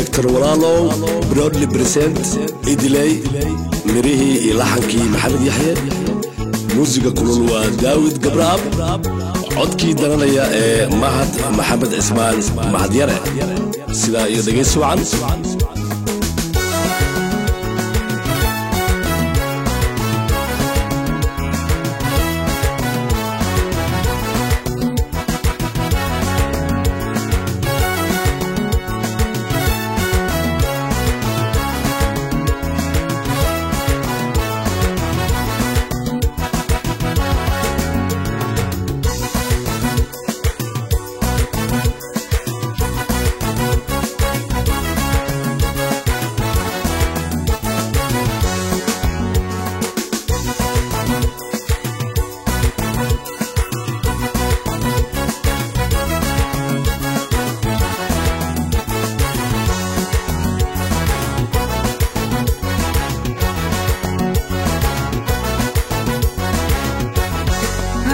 Director Walaalow, proudly present Idiley. Mirihii iyo laxankii Maxamed Yaxye, muusiga kulul waa Daawid Gabraab, codkii daranaya ee Mahad Maxamed Cismaan Mahadyare. Sidaa iyo dhegaysi wacan.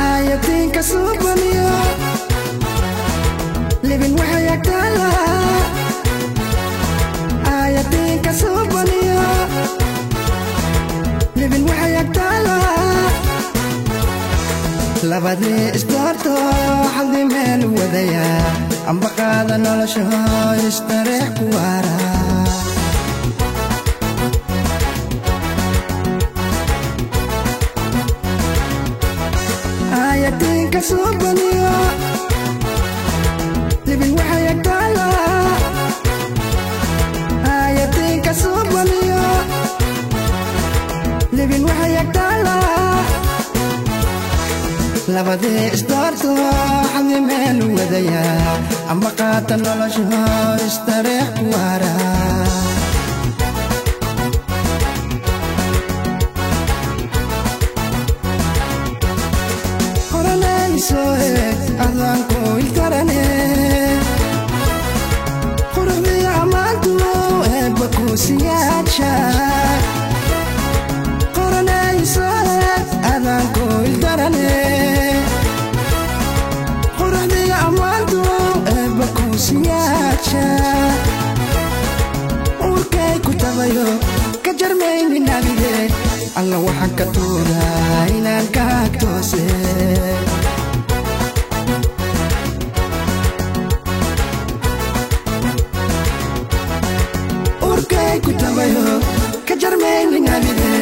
Ayatinka subaniyo libin waxay agtaala, ayatinka subaniyo libin waxay agtaala. Labadii isdoorto xaldi meel wadaya, amba qaada nolosha istareex ku waara. Ayatinka subaniyo libin waxay agtaala, ayatinka subaniyo libin waxay agtaala. Labadii isdoorto xaldi meel wadaya, amba qaata nolosha istareex ku waara. Qoranayso adaanku ilkarane, quruxdiyo ammaantu eebba ku siyaasha. Qoranayso adaanku ilkarane, quruxdiyo ammaantu eebba ku siyaasha. Uurkay ku tabayo ka jarmaynin abide, alla waxaan ka tuugaa inaan ka agtoose. Urkay ku tabayo ka jarmaynin abide,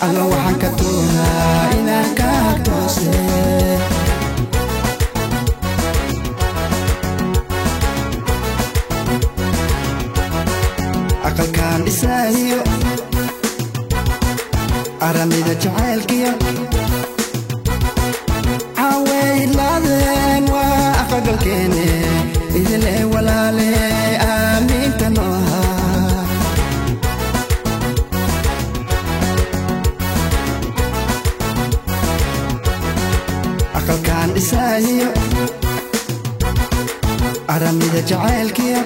alla waxaan ka tuugaa inaan ka agtoose. Aqalkaan dhisaayo aramida jacaylkiyo caaway idlaadeen, waa aqagalkeene idile walaale, aamiinta nooha. Aqalkaan dhisaayo aramida jacaylkiyo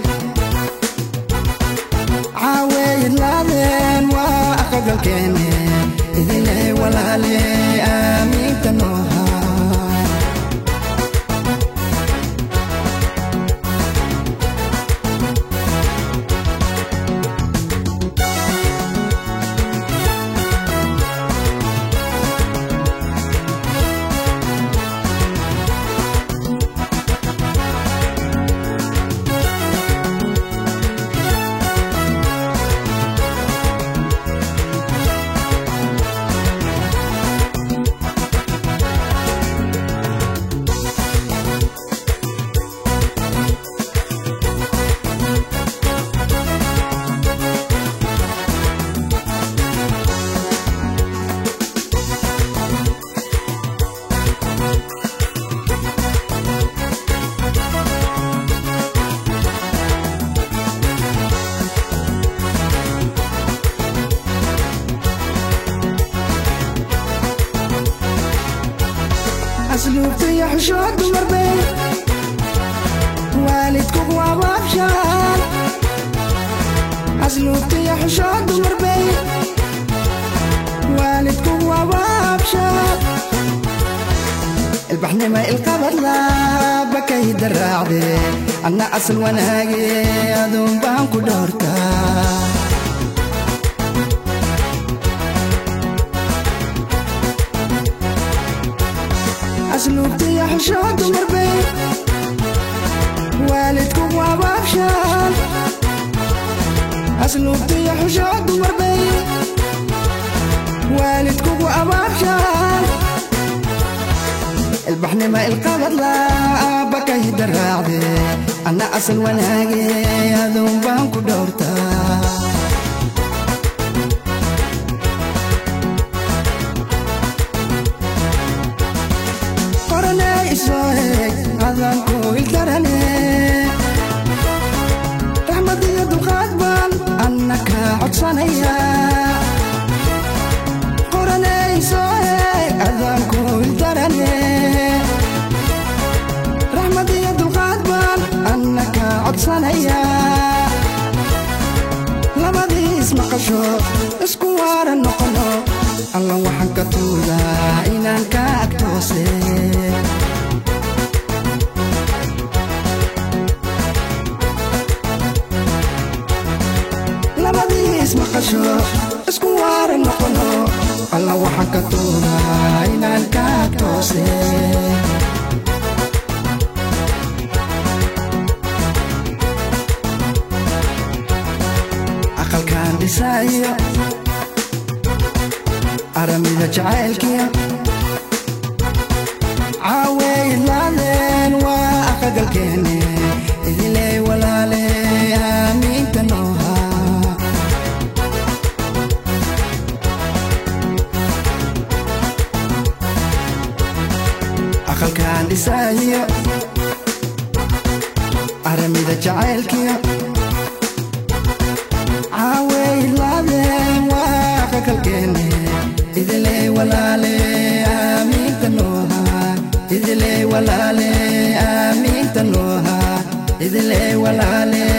caaway idlaadeen, waa aqagalkeene idile walaale, aamiinta nooha. Asluubtaiyo xishood dumarbay waalidku waababshaan, asluubtaiyo xishood dumarbay waalidku waababshaan. Ilbaxnima ilqabadla bakay daraacde, anna asal wanaage aduun baan ku dhoortaa. Asluubtiya xishood dumarbay waalidku wabaabshaan. Asluubtiya xishood dumarbay waalidkugu abaabshaan. Ilbaxnima ilqabadla bakay daraacde, anna asal wanaage aduun baan ku dhowrtaa. Qoranay isoo eeg, adanku ildarane, raxmad iyo dulqaad baan anna kaa codsanaya. Qoranay isoo eeg, adanku ildarane, raxmad iyo dulqaad baan anna kaa codsanaya. Labadiis maqasho isku waaran noqono, alla waxaan ka tuugaa inaan ka agtoose. Labadiis maqasho isku waaran noqono, alla waxaan ka tuugaa inaan ka agtoose. Aqalkaan dhisaayo aramida jacaylkiya caawey idlaadeen, waa aqagalkeene idiley walaale, aamiinta nooha. Aqalkaan dhisaayo aramida jacaylkiya caawey idlaadeen, waa aqagalkeene idiley walaale, aamiinta nooha. Idiley walaale, aamiinta nooha. Idiley walaale.